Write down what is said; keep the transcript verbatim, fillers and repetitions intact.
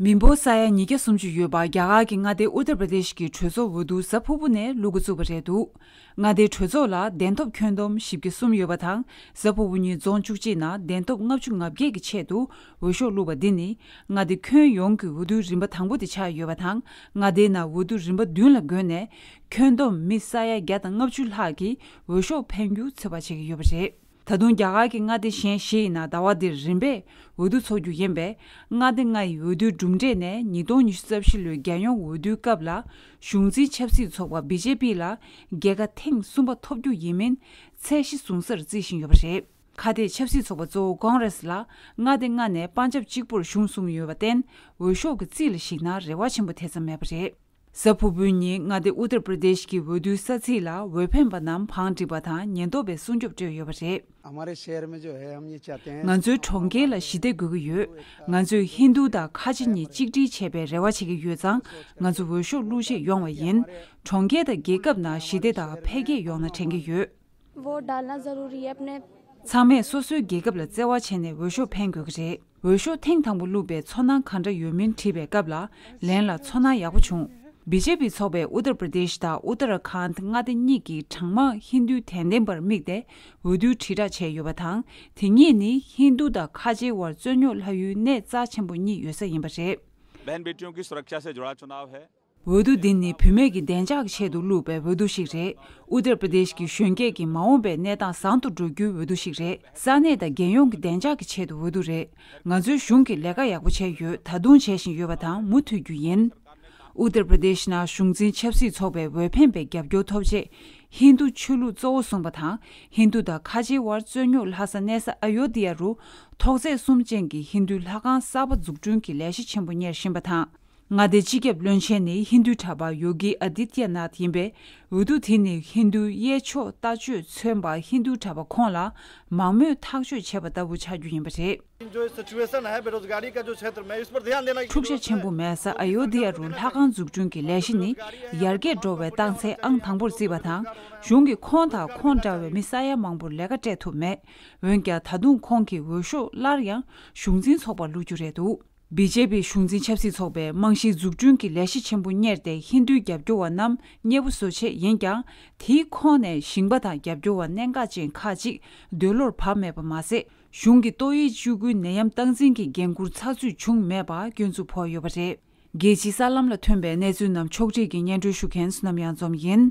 མི་འབོར་ས་ཡ་ཉིས་བརྒྱ་སུམ་ཅུ་ཡོད་པ་རྒྱ་གར་གྱི་མངའ་སྡེ་ཨུ་ཏར་པྲ་དེཤ་གྱི་གྲོས་ཚོགས་འོས་བསྡུ་གཟའ་ཕུར་བུ་ནས་བླུག་འགོ་བཙུགས་པ་རེད་འདུག་མངའ་སྡེའི་གྲོས་ཚོགས་ལ་གདན་ཐོབ་ཁྱོན་བསྡོམས་བཞི་བརྒྱ་གསུམ་ཡོད་པ་དང་། གཟའ་ཕུར་བུ་ཉིན་རྫོང་བཅུ་གཅིག་ནང་གདན་ཐོབ་ལྔ་བཅུ་ང་བརྒྱད་ཀྱི་ཆེད་དུ་འོས་ཤོག་བླུགས་པ་འདི་ནི་མངའ་སྡེ་ཁྱོན་ཡོངས་ཀྱི་འོས་བསྡུའི་རིམ་པ་དང་པོ་དེ་ཆགས་ཡོད་པ་དང་། མངའ་སྡེའི་ནང་འོས་བསྡུ་རིམ་པ་བདུན་ལ་བགོས་ནས་ཁྱོན་བསྡོམས་མི་ས་ཡ་བརྒྱ་དང་ལྔ་བཅུ་ལྷག་གིས་འོས་ཤོག་འཕེན་རྒྱུ་ཚོད་དཔག་བྱེད་ཀྱི་ཡོད་པ་རེད། ད་དུང་རྒྱ་གར་གྱི་མངའ་སྡེ་གཞན་བཞི་ཡི་ནང་ཟླ་བ་འདིར་རིམ་པས་འོས་བསྡུ་འཚོགས་རྒྱུ་ཡིན་པས། མངའ་སྡེ་ལྔ་ཡི་འོས་བསྡུའི་གྲུབ་འབྲས་ནས་ཉིས་སྟོང་ཉི་ཤུ་རྩ་བཞི་ལོའི་རྒྱལ་ཡོངས་འོས་བསྡུའི་སྐབས་ལ་གཞུང་འཛིན་ཆབ་སྲིད་ཚོགས་པ་བི་ཇེ་པི་ལ་རྒྱལ་ཁ་ཐེངས་གསུམ་པ་ཐོབ་རྒྱུ་ཡིན་མིན་ཚད་གཞི་བཟུང་སར་རྩིས་བཞིན་ཡོད་པ་རེད། ཁ་གཏད་ཆབ་སྲིད་ཚོགས་པ་གཙོ་བོ་ཀོང་རེས་ལ་མངའ་སྡེ་ལྔ་ནས་པན་ཇབ་གཅིག་པུར་གཞུང་བཟུང་ཡོད་པར་བརྟེན། འོས་ཤོག་གི་རྩིས་ལ་གཞིགས་ན་རེ་བ་ཆེན་པོ་དེ་ཙམ་མེད་པ་རེད། གཟའ་ཕུར་བུའི་ཉིན་མངའ་སྡེ་ཨུ་ཏར་པྲ་དེཤ་གི་འོས་བསྡུའི་ས་ཚིགས་ལ་འོས་འཕེན་པ་རྣམས་བང་བསྒྲིགས་པ་དང་ཉེན་རྟོག་པས་སྲུང་སྐྱོབ་སྤྲོད་ཡོད་པ་རེད། हमारे शहर में जो है, हम ये चाहते हैं ང་ཚོའི་གྲོང་ཁྱེར་ལ་ཞི་བདེ་དགོས་ཀྱི་ཡོད། ང་ཚོས་ཧིན་རྡུ་དང་ཁ་ཆེ་གཉིས་གཅིག་སྒྲིལ་བྱེད་པའི་རེ་བ་བྱེད་ཀྱི་ཡོད་ཙང་། ང་ཚོ་འོས་ཤོག་བླུག་ཆེད་ཡོང་བ་ཡིན། གྲོང་ཁྱེར་དང་རྒྱལ་ཁབ་ནང་ཞི་བདེ་དང་འཕེལ་རྒྱས་ཡོང་ན་དྲན་གྱི་ཡོད། वोट डालना ज़रूरी है अपने ཚང་མས་སོ་སོའི་རྒྱལ་ཁབ་ལ་བརྩེ་བ་བྱས་ནས་འོས་ཤོག་འཕེན་དགོས་ཀྱི་རེད། འོས་ཤོག་ཐེངས་དང་པོ་བླུགས་པའི་ཚོར་སྣང་གང་འདྲ་ཡོད་མིན་དྲིས་པའི་སྐབས་ལ་ལན་ལ་ཚོར་སྣང་ཡག་པོ་བྱུང་། བི་ཇེ་པི་ཚོགས་པས་ཨུ་ཏར་པྲ་དེཤ་དང་ཨུ་ཏར་ཁཱན་མངའ་སྡེ་གཉིས་ཀྱི་གྲངས་མང་ཧིན་རྡུའི་དད་ལྡན་པར་དམིགས་ཏེ་འོས་བསྡུའི་དྲིལ་བསྒྲགས་བྱས་ཡོད་པ་དང་། དེ་གཉིས་ནི་ཧིན་རྡུ་དང་ཁ་ཆེའི་དབར་རྩོད་རྙོག་སླ་ཡུལ་གནས་རྩ་ཆེན་པོ་གཉིས་ཡོད་ས་ཡིན་པ་རེད། बहन बेटियों की सुरक्षा से जुड़ा चुनाव है। འོས་བསྡུ་འདི་ནི་བུད་མེད་ཀྱི་བདེ་འཇགས་ཀྱི་ཆེད་དུ་བླུགས་པའི་འོས་བསྡུ་ཞིག་རེད། ཨུ་ཏར་པྲ་དེཤ་གི་གཞོན་སྐྱེས་ཀྱི་མ་འོངས་པའི་གནས་སྟངས་བཟང་དུ་འགྲོ་རྒྱུའི་འོས་བསྡུ་ཞིག་རེད། ས་གནས་དང་རྒྱལ་ཡོངས་ཀྱི་བདེ་འཇགས་ཀྱི་ཆེད་དུ་འོས་བསྡུ་རེད། ང་ཚོའི་གཞུང་གིས་ལས་ཀ་ཡག་པོ་བྱས་ཡོད། ད་དུང་བྱེད་བཞིན་ཡོད་པ་དང་མུ་མཐུད་རྒྱུ་ཡིན། ཨུ་ཏར་པྲ་དེཤ་ནང་གཞུང་འཛིན་ཆབ་སྲིད་ཚོགས་པའི་འོས་འཕེན་པའི་རྒྱབ་སྐྱོར་ཐོབ་རྗེས། ཧིན་རྡུ་ཆོས་ལུགས་གཙོ་བོ་བཟུང་བ་དང་ཧིན་རྡུ་དང་ཁ་ཆེའི་དབར་རྩོད་རྙོག་ལྷག་ས་གནས་ས་ཨ་ཡོ་དྷི་ཡ་རུ་ཐོག་བརྩེགས་གསུམ་ཅན་གྱི་ཧིན་རྡུའི་ལྷ་ཁང་གསར་པ་འཛུགས་སྐྲུན་གྱི་ལས་གཞི་ཆེན་པོ་གཉེར་བཞིན་པ་དང་། མངའ་སྡེའི་སྤྱི་ཁྱབ་བློན་ཆེན་ནི་ཧིན་རྡུའི་གྲྭ་པ་ཡོ་གི་ཨ་དི་ཏྱ་ནཱཐ་ཡིན་པས། འོས་བསྡུ་དེ་ནི་ཧིན་རྡུའི་གཡས་ཕྱོགས་ལྟ་སྤྱོད་མཚོན་པ་ཧིན་རྡུའི་གྲྭ་པ་ཁོང་ལ་མང་མོས་ཐག་གཅོད་བྱས་པ་ལྟ་བུ་ཆགས་རྒྱུ་ཡིན་པ་རེད། जो सिचुएशन है बेरोजगारी का जो क्षेत्र में, इस पर ध्यान देना འཁྲུག་ཆ་ཆེན་པོ་མེད་ས་ཨ་ཡོ་དྷི་ཡ་རུ་ལྷ་ཁང་འཛུགས་སྐྲུན་གྱི་ལས་གཞི་ནི་ཡར་རྒྱས་འགྲོ་བའི་རྟགས་མཚན་ཨང་དང་པོར་བརྩིས་པ་དང་། གཞུང་གིས་ཁོང་དང་ཁོང་འདྲ་བའི་མི་ས་ཡ་མང་པོར་ལས་ཀ་སྤྲད་ཐུབ་མེད། འོན་ཀྱང་ད་དུང་ཁོང་གིས་འོས་ཤོག་སླར་ཡང་གཞུང་འཛིན་ཚོགས་པར་བླུག་རྒྱུ་རེད་འདུག་བི་ཇེ་པི་གཞུང་འཛིན་ཆབ་སྲིད་ཚོགས་པས་རྨང་གཞིའི་འཛུགས་སྐྲུན་གྱི་ལས་གཞི་ཆེན་པོ་གཉེར་ཏེ་ཧིན་རྡུའི་རྒྱབ་སྐྱོར་བ་རྣམས་མཉེས་པོ་བཟོ་ཆེད་ཡིན་ཀྱང་། དེའི་ཁོངས་ནས་ཞིང་པ་དང་རྒྱབ་སྐྱོར་བ་གནད་འགག་ཅན་ཁག་ཅིག་འདོད་བློར་བབས་མེད་པ་མ་ཟད། གཞུང་གི་ཏོག་དབྱིབས་བཅུ་དགུའི་ནད་ཡམས་སྟངས་འཛིན་གྱི་འགན་འཁུར་ཚགས་ཚུད་བྱུང་མེད་པར་སྐྱོན་འཛུགས་ཕོག་ཡོད་པ་རེད། རྒྱལ་སྤྱིའི་གསར་ལམ་ལ་ཐོན་པའི་གནས་ཚུལ་རྣམས་ཕྱོགས་སྒྲིག་གིས་སྙན་སྒྲོན་ཞུ་མཁན་བསོད་ནམས་གཡང་འཛོམས་ཡིན།